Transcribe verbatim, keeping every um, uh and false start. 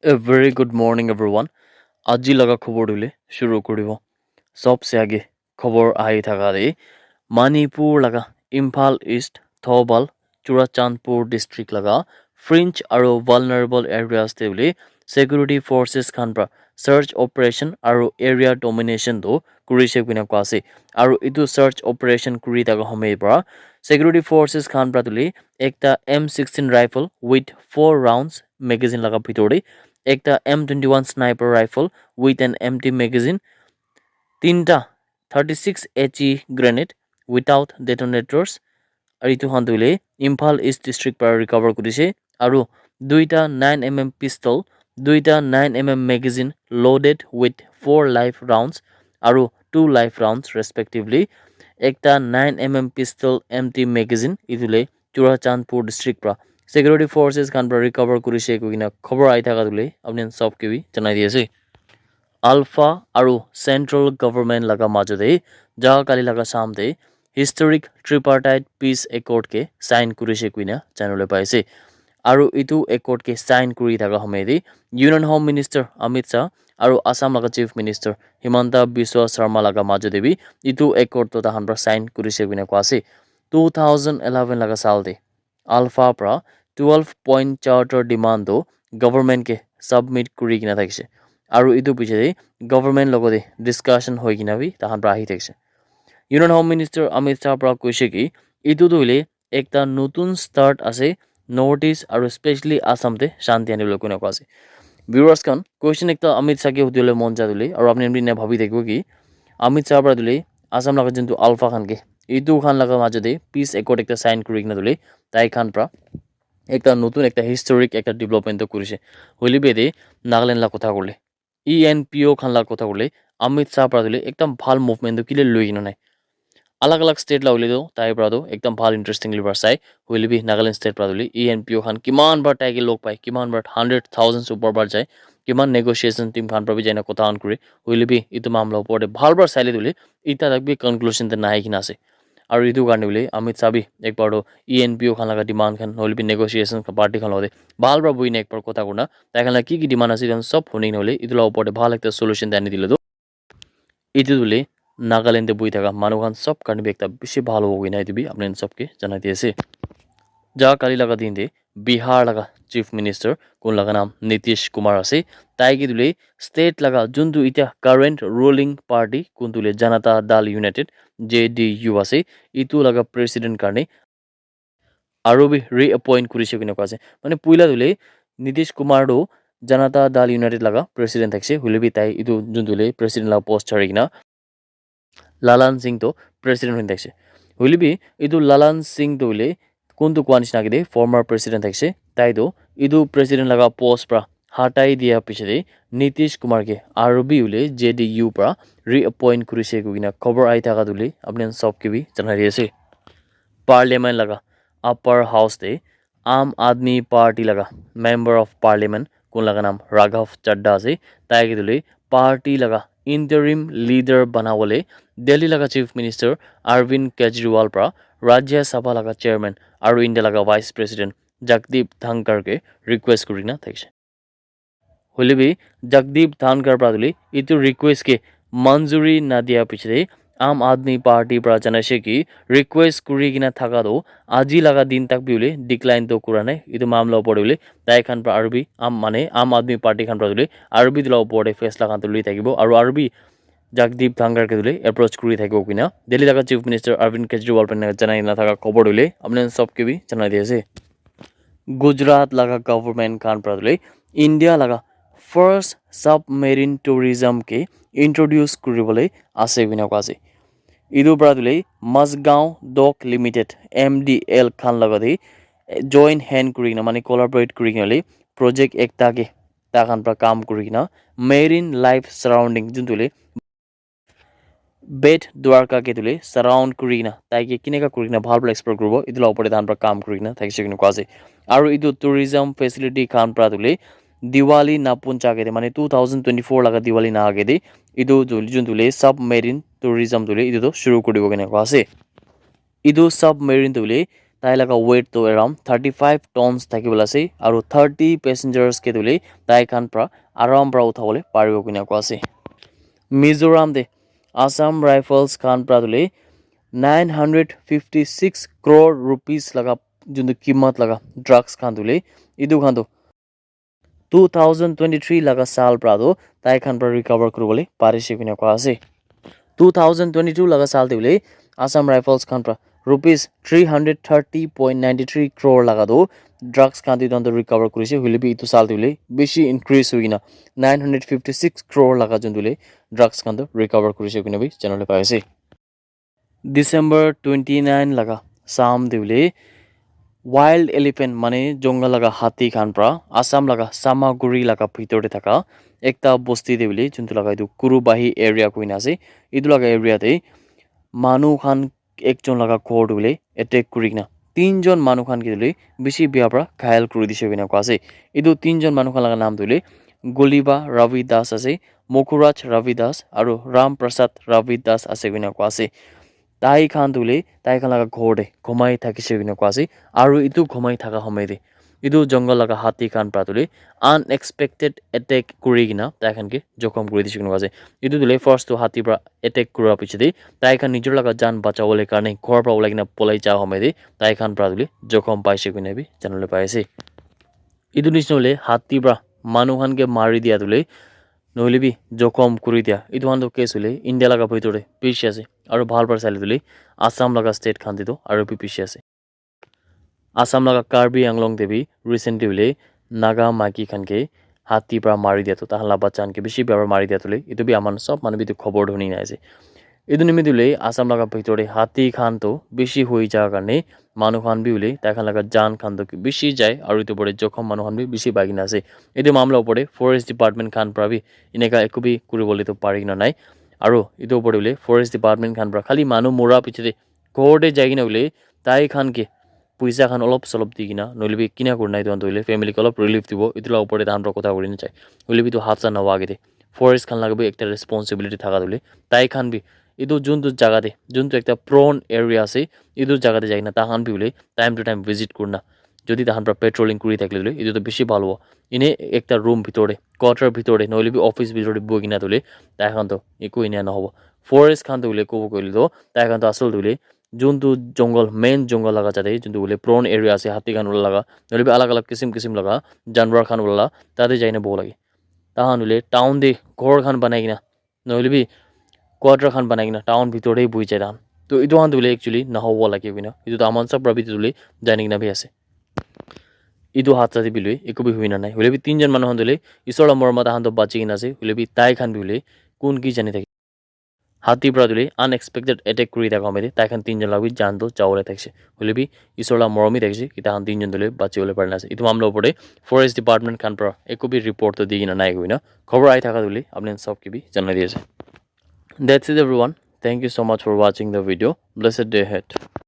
A very good morning, everyone. Aji laga khobor tu le shuru kuribo. Sobse age khobor ahi thaka de Manipur laga Imphal East, Thoubal, Churachandpur district laga fringe aru vulnerable areas te bole security forces khan pra search operation aru area domination tu kurise kuina koa ase. Aru etu search operation kuri thaka homoi pra security forces khan pra tu le ekta M sixteen rifle with four rounds magazine laga bhitor te ekta M twenty-one sniper rifle with an empty magazine, tinta thirty-six H E grenade without detonators, aru etu khan tu hoile Imphal East district para recover kurise, aru duita nine M M pistol, duita nine M M magazine loaded with four live rounds, aru two live rounds respectively, ekta nine M M pistol empty magazine etu le Churachandpur district pra security forces khan pra recover kurise koikena khobor ahi thaka tu le apni khan sob ke bi janai di ase. Alpha aru central government laga majo te ja kali laga sham te historic tripartite peace accord ke sign kurise koina janibole pai ase. Aru etu accord ke sign kuri thaka homoi te Union Home Minister Amit Shah aru Assam laga Chief Minister Himanta Biswa Sarma laga majo te bi etu accord to tahan pra sign kurise koina koa ase. Two thousand eleven laga saal te Alpha pra twelve point charter demand tu government ke submit kuri kena thakise. Aru etu piche te government logote discussion hoi kena bi tahan pra ahi thakise. Union Home Minister Amit Shah pra koise ki etu tu hoile ekta notun start ase North East aru specially Assam te shanti anibole koina koa ase. Viewers khan, question ekta Amit Shah ke hudibole mon jai dile aru apni apni ena bhabi thakibo ki Amit Shah pra dile Assam laga juntu Alpha khan ke etu khan laga majo te peace accord ekta sign kuri kena dile tai khan pra ekta notun ekta historic ekta development to kurise. Hoile bi ete Nagaland la kotha kurle, E N P O khan la kotha kurle Amit Shah pra dile ekdam bhal movement to kile loi kena nai. Alag alag state la hoile to tai pra to ekdam bhal interesting libar sai. Hoile bi Nagaland state pra dile E N P O khan kiman bar tai ke log pai, kiman bar hundred thousands upor bar jai, kiman negotiation team khan pra bi jaina kotha khan kure. Hoile bi etu mamla upor te bhal bar saile dile eta tak bi conclusion te nai kena ase. Aru etu karne bole Amit Shah bi ekbar to E N P O khan laga demand khan nohole bi negotiation khan party khan logote bhal para buhi na ekbar kotha kurna tai khan la ki ki demand ase etu khan sob huni nohole etu la upor te bhal ekta solution te ani dile to etu tu hoile Nagaland te buhi thaka manu khan sob karne bi ekta bishi bhal hobo koina etu bi apni khan sob ke janai di ase. Ja kali laga din te Bihar laga Chief Minister kun laga naam Nitish Kumar ase. Tai ke tu hoile state laga juntu itya current ruling party kun tu hoile Janata Dal United, J D U ase, etu laga president karne aru bi reappoint kurise koina koa ase. Mane puila tu hoile Nitish Kumar tu Janata Dal United laga president thakise, hoile bi tai etu juntu hoile president laga post chari kena Lalan Singh tu president hoi thakise. Hoile bi etu Lalan Singh tu hoile kuntu koa nishina ke de former president thakise. Tai tu etu president laga post pra hatai dia piche de Nitish Kumar ke aru bi hoile J D U pra reappoint kurise koina khobor ahi thaka tu hoile apni khan sob ke bi janai di ase. Parliament laga upper house te Aam Aadmi Party laga member of parliament kun laga naam Raghav Chadha ase. Tai ke tu hoile party laga interim leader banabole Delhi laga Chief Minister Arvind Kejriwal pra Rajya Sabha laga chairman aru India laga vice president Jagdeep Dhankhar ke request kurina thakise. Hoile bi Jagdeep Dhankhar pra tu hoile etu request ke manzuri nadia piche de Aam Aadmi Party pra janaise ki request kuri kena thaka tu aji laga din tak bi hoile decline to kura nai. Etu mamla upor te hoile tai khan pra aru bi aam mane Aam Aadmi Party khan pra tu hoile aru bi etu la upor te faisla khan tu lui thakibo aru aru bi Jagdeep Dhankhar ke tu hoile approach kuri thakibo koina Delhi laga Chief Minister Arvind Kejriwal pra janai na thaka khobor tu hoile apni khan sob ke bi janai di ase. Gujarat laga government khan pra tu hoile India laga first submarine tourism ke introduce kuribole ase koina koa ase. Etu pra tu hoile Mazagon Dock Limited, M D L khan laga de joint hand kuri kena mane collaborate kuri kena hoile project ekta ke tai khan pra kam kuri kena marine life surrounding juntu hoile Bed Dwarka ke tu hoile surround kuri kena tai ke kineka kuri kena bhal para explore kuribo etu la upor te tahan para kam kuri kena thakise koina koa ase. Aru etu tourism facility khan para tu hoile Diwali napuncha ke te mane two thousand twenty-four laga Diwali na age te etu tu juntu hoile submarine tourism tu hoile etu tu shuru kuri dibo koina koa ase. Etu submarine tu hoile tai laga weight tu around thirty five tons thaki bola ase, aru thirty passengers ke tu hoile tai khan para aram para utha bole paribo koina koa ase. Mizoram te Assam Rifles khan para tu hoile nine hundred fifty six crore rupees laga juntu kimat laga drugs khan tu hoile etu khan tu two thousand twenty three laga saal para tu tai khan para recover kuri bole parise koina koa ase. Two thousand twenty two laga saal te hoile Assam Rifles khan para rupees three hundred thirty point ninety three crore laga tu drugs khan tu etu khan tu recover kurise, hoile bi etu saal te hoile bishi increase hoi kena nine hundred fifty six crore laga juntu hoile drugs khan tu recover kurise koina bi janabole pai ase. December twenty nine laga sam te hoile wild elephant mane jungle laga hati khan para Assam laga Samaguri laga bhitor te thaka ekta bosti te hoile juntu laga etu Kurubahi area koina ase, etu laga area te manu khan ekjon laga ghor tu hoile attack kuri kena tinjon manu khan ke hoile bishi bia para ghayal kuri dise koina koa ase. Etu tinjon manu khan laga naam tu hoile Guliba Ravi Das ase, Mukhuraj Ravi Das aru Ram Prasad Ravi Das ase koina koa ase. Tai khan tu hoile tai khan laga ghor te ghumai thakise koina koa ase, aru etu ghumai thaka homoi te etu jungle laga hati khan para tu hoile unexpected attack kuri kena tai khan ke jokhom kuri dise koina koa ase. Etu tu hoile first tu hati para attack kura piche te tai khan nijor laga jaan bachabole karne ghor para ulai kena polai ja homoi te tai khan para tu hoile jokhom paise koina bi janabole pai ase. Etu nisina hoile hati para manu khan ke mari dia tu hoile nohoile bi jokhom kuri dia, etu khan tu case hoile India laga bhitor te bishi ase, aru bhal para saile tu hoile Assam laga state khan te tu aru bi bishi ase. Assam laga Karbi Anglong te bi recently hoile Naga maiki khan ke hati para mari dia tu, tai khan la bacha khan ke bishi bia para mari dia tu hoile etu bi aman sob manu bi etu khobor tu huni kena ase. Etu nimite hoile Assam laga bhitor te hati khan tu bishi hoi ja karne manu khan bi hoile tai khan laga jaan khan tu bishi jai aru etu opor te jokhom manu khan bi bishi pai kena ase. Etu mamla opor te forest department khan para bi eneka eku bi kuri bole tu pari kena nai, aru etu opor te hoile forest department khan para khali manu mura piche te ghor te jai kena hoile tai khan ke puisa khan olop solop di kena nohoile bi kina kuri na etu khan tu hoile family ke olop relief dibo, etu la opor te tai khan para kotha kuri na jai. Hoile bi etu hadsa nahoa ke de forest khan laga bi ekta responsibility thaka tu hoile tai khan bi etu juntu jaga te juntu ekta prone area ase, etu jaga te jai kena tai khan bi hoile time to time visit kuri na jodi tai khan para patrolling kuri thakile tu hoile etu tu bishi bhal hobo. Ene ekta room bhitor te quarter bhitor te nohoile bi office bhitor te buhi kena tu hoile tai khan tu eku enia nahobo. Forest khan tu hoile kobo koile tu tai khan tu asol tu hoile juntu jungle, main jungle laga jate juntu hoile prone area ase, hati khan ula laga nohoile bi alag alag kisim kisim laga janwar khan ula la tate jai kena boho lage. Tai khan hoile town te ghor khan banai kena nohoile bi quarter khan banai kena town bhitor te buhi jai tai khan. To etu khan tu hoile actually nahobo lage koina etu tu aman sob para bi tu hoile jani kena bi ase. Etu hadsa te bi hoile eku bi hoi na nai, hoile bi tinjon manu khan tu hoile isor la morom para tai khan tu bachi kena ase, hoile bi tai khan bi hoile kun ki jani thake. Hati para tu hoile unexpected attack kuri thaka homoi te tai khan tinjon la bi jaan tu jabo le thakise, hoile bi isor la morom bi thakise ki tai khan tinjon tu hoile bachi bole pari na ase. Etu mamla opor te forest department khan para eku bi report tu di kena nai koina khobor ahi thaka tu hoile apni khan sob ke bi janai di ase. That's it everyone. Thank you so much for watching the video. Blessed day ahead.